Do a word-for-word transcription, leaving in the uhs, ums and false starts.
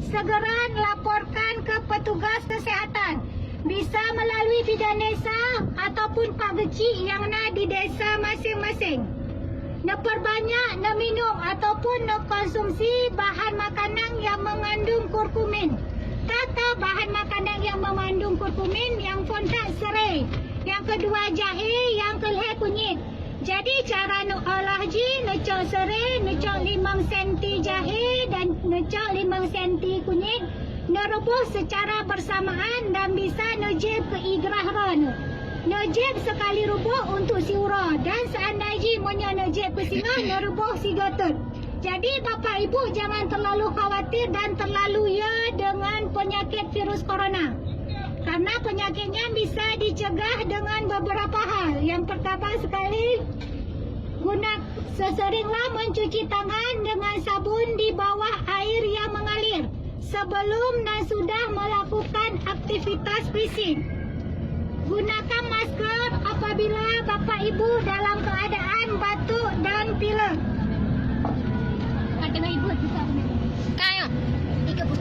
Segera laporkan ke petugas kesehatan, bisa melalui bidan desa ataupun pak geuchik nyang na di desa maséng-maséng. Neupeurbanyak neuminum ataupun neukonsumsi bahan makanan nyang meungandong kurkumin. Tata bahan makanan nyang meungandong kurkumin nyang phôn that seurée, nyang keudua jahé, nyang keulhée kunyit. Jadi, cara neuolah jih, neucok seurée, neucok limong senti jahé dan neucok limong senti kunyit, neuruboh seucara beursamaan dan bisa neujieb keu igrah droeneuh. Neujieb seukali ruboh untuk siuroe dan seuandai jih meunyoe neujieb keu singoh, neuruboh sigoe teuk. Jadi, Bapak Ibu jangan terlalu khawatir dan terlalu ya dengan penyakit virus corona. Karena penyakit nyan bisa dicegah dengan beberapa hal. Yang pertama sekali, guna seseringlah mencuci tangan dengan sabun di bawah air yang mengalir sebelum dan sudah melakukan aktivitas fisik. Gunakan masker apabila Bapak Ibu dalam keadaan batuk dan pilek.